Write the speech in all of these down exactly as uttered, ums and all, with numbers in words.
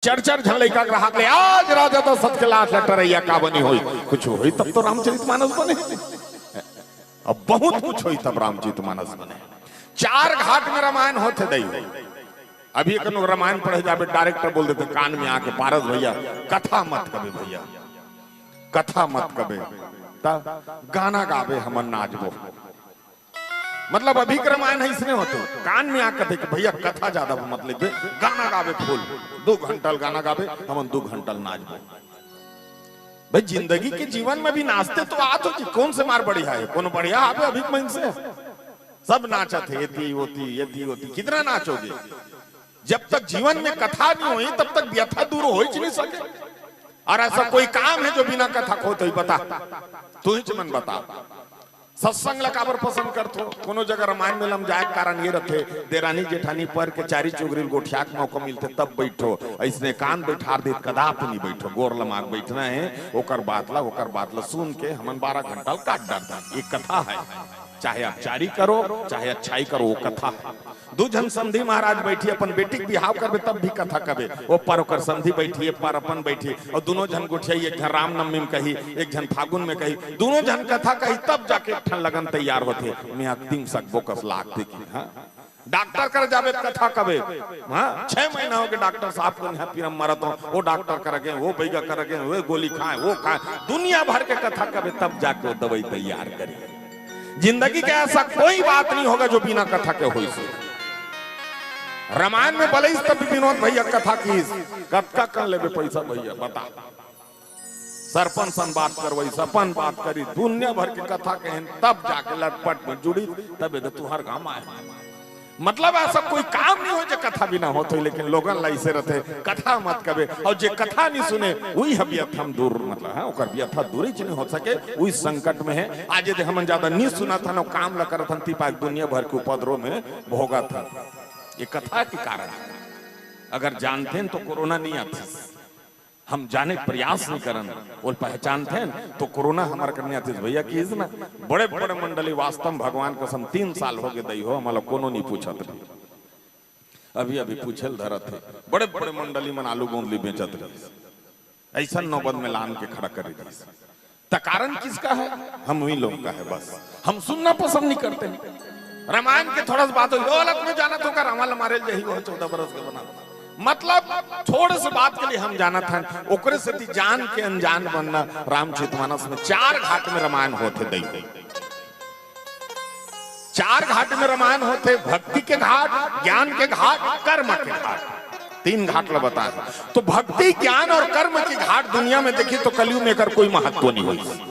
चार चार झन लइका के रहत ले आज राजा दशरथ के लात लटरैया का बनी होई। कुछ होई तब तो रामचरित मानस बने। अब बहुत कुछ होई तब रामचरित मानस बने। चार घाट में रामायण होथे दई। अभी कनो रामायण पढ़े जाबे, डायरेक्टर बोल देथे कान में आके, "पारस भैया, कथा मत कबे भैया, कथा मत कबे, त गाना गाबे, हमन नाचबो।" मतलब अभी के रामायण है इसने होथे, कान में आके कथे कि भैया कथा ज्यादा मत लिखबे, गाना गाबे फुल, दू घंटा ल गाना गाबे, हमन दू घंटा ल नाचबो। भाई जिंदगी के जीवन में भी नाचते तो आत हो कि कौन से मार बढ़िया है, कौन बढ़िया आबे अभी के मन से। सब नाचत है, एती ओती, एती ओती, कितना नाचोगे? जब तक जीवन में कथा नहीं होई तब तक व्यथा दूर हो ही नहीं सके। और ऐसा कोई काम है जो बिना कथा के होत होई, बता, तू ही मन बता। सत्संग ला काबर पसंद करथो? कोनो जगह रामायण मेला में जाए के कारण ये रथे, देरानी जेठानी पर के चारी चुगरी ल गोठिया के मौका मिलथे तब बैठो। ऐसने कान बैठार देत कदापि नहीं बैठो। गोर लमाग बैठना है, ओकर बात ला, ओकर बात ला सुन के हमन बारह घंटा ल काट डारथन। ये कथा है, चाहे आप चारी करो, चाहे अच्छाई करो, वो कथा है। दू झन समधी महाराज बैठी, अपन बेटी के बिहाव करबे तब भी कथा कबे। ओ पर ओकर समधी बैठी, ए पर अपन बैठी, और दोनों झन गोठियाई, एक झन रामनवमी में कही, एक झन फागुन में कही, दोनों झन कथा कही तब जाके एक ठन लगन तैयार होथे। मैं अक्तिम सकबो कस लागथे कि, हाँ? डॉक्टर कर जाबे त कथा कबे, हाँ? छह महीना हो गए डॉक्टर साहब को यहाँ पीरम मरत हो, वो डॉक्टर कर गए, वो बैगा कर गए, वो गोली खाए, वो खाए, दुनिया भर के कथा कबे तब जाके वो दवाई तैयार करी। जिंदगी का ऐसा कोई बात नहीं होगा जो बिना कथा के होई से। रामायण में बलईस तब विनोद भैया कथा कीस, कतका कन लेबे पैसा भैया बता। सरपंच सन बात करवईस, अपन बात करी, दुनिया भर के कथा कहेन तब जाके लटपट में जुड़ी, तब ये तुहर गांव आए। मतलब ऐसा कोई काम नहीं हो जो कथा बिना होत हो, लेकिन लोगन ला इसे रथे, कथा मत कबे, और जे कथा नहीं सुने, वही ह व्यथा में दूर, मतलब, हाँ, ओकर व्यथा दूरी च नहीं हो सके, वही संकट में है। आज यदि हमन ज्यादा नहीं सुनत हन, काम ला करत हन, तिपा दुनिया भर के उपद्रव में भोगत हन। ये कथा के कारण है। अगर जानते हैं तो कोरोना नहीं आती। हम जाने के प्रयास नहीं करन, वो पहचानते हैं तो कोरोना हमारे करने आतीस भैया की इस ना। बड़े बड़े मंडली वास्तव में भगवान कसम तीन साल हो गए दई हो, हमला कोनो नहीं पूछत रही। अभी अभी पूछे ल धरत है, बड़े बड़े मंडली मन आलू गोंदली बेचत रही, ऐसा नौबत में लान के खड़ा कर रही। त कारण किसका है? हम ही लोग का है बस। हम सुनना पसंद नहीं करते हैं। रामायण के थोड़ा सा बात हो, यो हालत में जाना तो का रावण मारे ल जही वो चौदह बरस के बना। मतलब थोड़े से बात के लिए हम जानत हन, ओकरे सेती जान के अनजान बनना। रामचरितमानस में चार घाट में रामायण होथे दई। चार घाट में रामायण होथे, भक्ति के घाट, ज्ञान के घाट, कर्म के घाट। तीन घाट ल बताए। तो भक्ति, ज्ञान और कर्म के घाट दुनिया में देखी तो कलयुग में एकर कोई महत्व नहीं होई।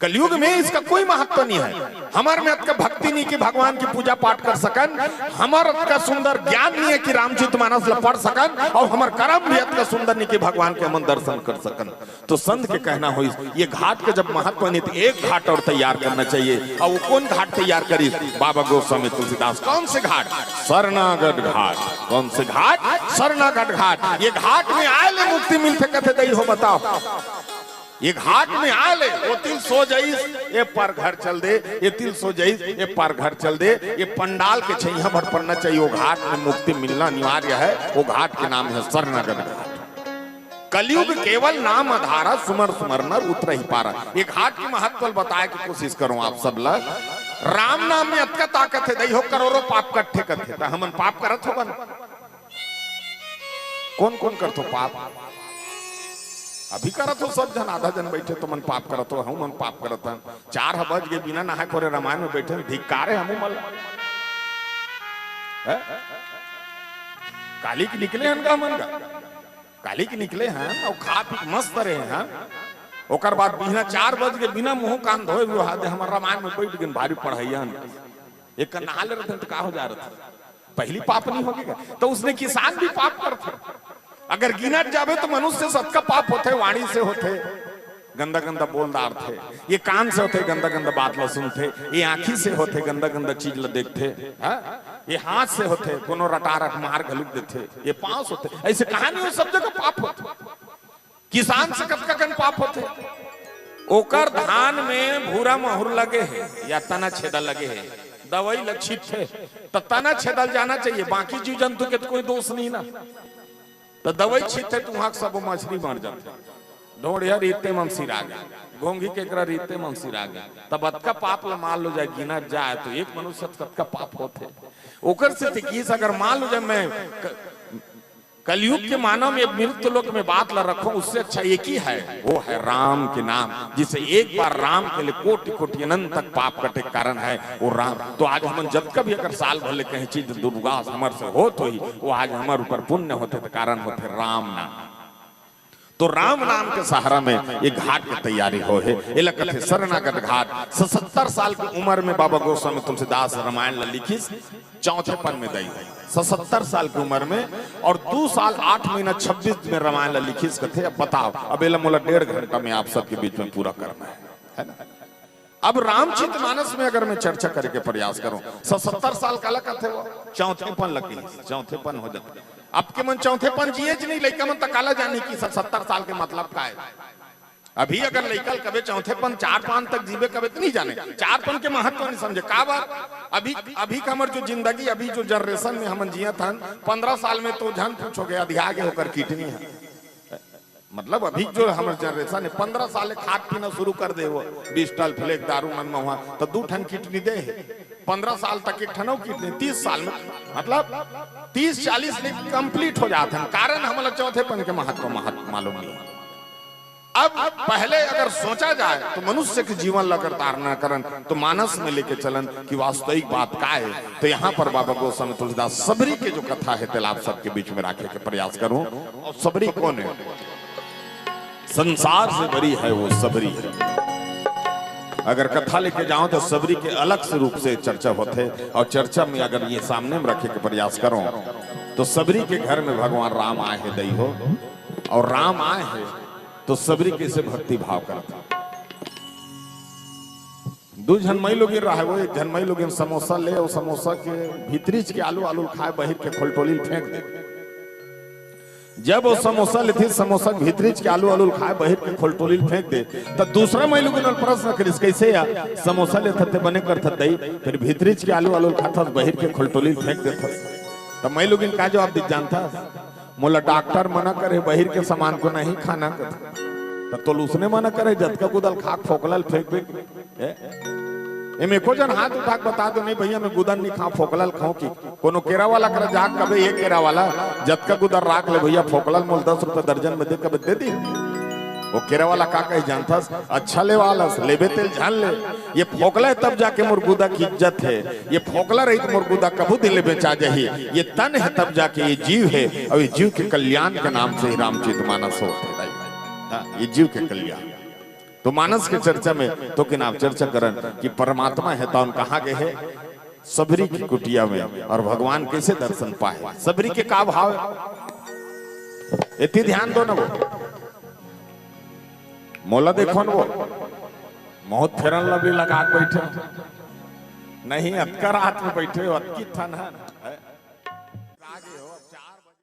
कलयुग में इसका कोई महत्व नहीं है। हमर में अतका भक्ति नहीं कि भगवान की पूजा पाठ कर सकन, हमर अतका सुंदर ज्ञान नहीं है कि रामचरितमानस ल पढ़ सकन, और हमर कर्म भी अतका सुंदर नहीं कि भगवान के हमन दर्शन कर सकन। तो संत के कहना होई, ये घाट के जब महत्व नहीं तो एक घाट और तैयार करना चाहिए। और वो कौन घाट तैयार करी? बाबा गोस्वामी तुलसीदास। कौन से घाट? शरणागढ़ घाट। कौन से घाट? शरणागढ़ घाट। ये घाट में आए ले मुक्ति मिलथे कथे दई हो, बताओ। ये घाट में आए ले, वो तिल सो जाइस, ये पर घर चल दे, ये तिल सो जाइस, ये पर घर चल दे, ये पंडाल के छैया भर पड़ना चाहिए। वो घाट में मुक्ति मिलना अनिवार्य है। वो घाट के नाम है शरणागढ़ घाट। कलयुग केवल नाम अधारा, सुमर सुमर नर उतरहि पारा। ये घाट के महत्व ल बताए के कोशिश करो आप सब ला। राम नाम में अतका ताकत है, दई हो करोड़ों पाप कट्ठे करथे, त हमन पाप करत होबन? कौन कौन करथो पाप? अभी करत हो सब झन, आधा झन बैठे तो मन पाप करत हो, हम मन पाप करत हन। चार ह बज के बिना नहाए खोरे रामायण में बैठे, धिक्कार है हमू मन ला। हैं? काली के निकले हन का हमन का? काली के निकले हन और खा पी के मस्त रहे हन। ओकर बाद बिना चार बज के बिना मुंह कान धोए हुए हाथ हमर रामायण में बैठ गए, भारी पढ़ैया हन। एक नहा ले रहते तो का हो जा रहता? पहली पाप नहीं होगी क्या? तो उसने किसान भी पाप करथे। अगर गिनत जाबे तो मनुष्य सबका पाप होथे, वाणी से होथे, गंदा गंदा बोल डारथे, ये कान से होथे, गंदा गंदा बात ला सुनथे, ये आँखी से होथे, गंदा गंदा चीज ला देखथे, हाँ? ये हाथ से होथे, कोनो रटारट मार घलुक देथे, ये पाँव से होथे, ऐसे कहानी हो, सब जगह पाप होथे। किसान से कतका कन पाप होथे? ओकर धान में भूरा महुर लगे हे या तना छेदा लगे हे, दवाई ल छीटथे, त तना छेदा ल जाना चाहिए, बाकी जीव जंतु के त कोई दोष नहीं ना। त दवई छींचथे त उहाँ के सबो मछरी मर जाथे। ढोंड़िया रीते मन सिरा गे, घोंघी केकरा रीते मन सिरा गे। तब अतका पाप ल मान लो जाए, गिना जाए तो एक मनुष्य त कतका पाप होथे। ओकर से तिकीस अगर मान लो जाए मैं क-, कलयुग के मानव में मृत्यु लोक में बात ला रखो, उससे अच्छा एक ही है, वो है राम के नाम, जिसे एक बार राम के लिए कोटि कोटि अनंत तक पाप कटे के कारण है वो राम। तो आज हमन जतका भी अगर साल भर ले कहीं चीज दुर्वास हमर से होत होही, वो आज हमर ऊपर पुण्य होथे, तो कारण होथे राम नाम। तो राम नाम के सहारा में ये घाट के तैयारी हो हे, एला कथे शरणागत घाट। सतहत्तर साल की उम्र में बाबा गोस्वामी तुलसीदास रामायण ला लिखिस, चौथेपन में दई हे, सतहत्तर साल की उम्र में, और दो साल आठ महीना छब्बीस दिन में रामायण ला लिखिस कथे। अब बताओ, अब एला मोला डेढ़ घंटा में आप सबके बीच में पूरा करना है, है ना? अब रामचरित मानस में अगर मैं चर्चा करे के प्रयास करूं, सतहत्तर साल काला कथे वो, चौथेपन लगी, चौथेपन हो जाता। अब के मन चौथेपन जिए च नहीं, लइका मन त काला जानी कि सतहत्तर साल के मतलब का है। अभी अगर लइका ल कबे चौथेपन चार पान तक जीबे कबे त नहीं जाने, चार पन के महत्व नहीं समझे। काबर? अभी, अभी का हमर जो जिंदगी, अभी जो जनरेशन में हमन जियत हन, पन्द्रह साल में तो झन पूछो गे, अधिया गे ओकर किडनी है। मतलब अभी जो हमर जनरेशन है, पन्द्रह साल ले खात पीना शुरू कर दे वो, बिस्टल, फ्लेक, दारू मन महुआ, तो दू ठन किडनी दे हे। पन्द्रह साल तक एक ठन अउ किडनी, तीस साल में, मतलब तीस चालीस ले कंप्लीट हो जात हन। कारण हमला चौथेपन के महत्व, महत्व मालूम नहीं। अब पहले अगर सोचा जाए तो मनुष्य के जीवन ला अगर धारणा करन तो मानस में लेके चलन कि वास्तविक बात का है, तो यहाँ पर बाबा गोस्वामी तुलसीदास सबरी के जो कथा है तेला आप सबके बीच में राखे के प्रयास करूं। और सबरी कौन है? संसार से बरी है वो सबरी है। अगर कथा लेके जाओ तो सबरी के अलग से रूप से चर्चा होथे, और चर्चा में अगर ये सामने में रखे के प्रयास करो तो सबरी के घर में भगवान राम आए हे दई हो, और राम आए हे तो सबरी कैसे भक्ति भाव करथे। दू झन मई लोगिन रहे, वो एक झन मई लोगिन समोसा ले, वो समोसा के भीतरीच के आलू, आलू ल खाए, बहिर के खोलटोली ल फेंक दे। जब वो समोसा लेथे, समोसा के भीतरीच के आलू, आलू ल खाए, बहिर के खोलटोली ल फेंक दे, त दूसरा मई लोगिन ओला प्रश्न करिस, "कैसे या समोसा लेथस ते बने करथस दई, फिर भीतरीच के आलू, आलू ल खाथस, बहिर के खोलटोली ल फेंक देथस?" त मई लोगिन का जवाब दीस जानथस? "मोला डॉक्टर मना करे, बहिर के सामान को नहीं खाना।" कथे, "त तोला उसने मना करे, जतका गुदा ल खा, फोकला ल फेंक दे।" ए? एमे एको जन हाथ उठा के बता दो, "नहीं भैया, मैं गुदा ल नहीं खाऊं, फोकला ल खाऊं।" कि कोनो केरा वाला करा जाके कबे, "ये केरा वाला, जतका गुदा ल राख ले भैया, फोकला ल मोला दस रुपया दर्जन में दे," कबे दे दी? वो केरा वाला का कही जानथस? "अच्छा लेवा आलस, लेबे तेला झन ले। ये फोकला हे तब जाके मोर गुदा के इज्जत हे। ये फोकला रही त मोर गुदा कभू दिन ले बेचा जाही। ये तन हे तब जाके ये जीव हे, और ये जीव के कल्याण के नाम से ही रामचरित मानस होथे।" हाँ, ये जीव के कल्याण। तो मानस के चर्चा में तो किनाब चर्चा करन कि परमात्मा हे तौन कहाँ गे हे? सबरी की कुटिया में। और भगवान कैसे दर्शन पाए? सबरी के का भाव हे? एती ध्यान दो ना वो। मोला देखो न वो, बहुत Fair and Lovely लगा के बैठे। नहीं, अतका रात में बैठे हो, अतकी ठंड हे।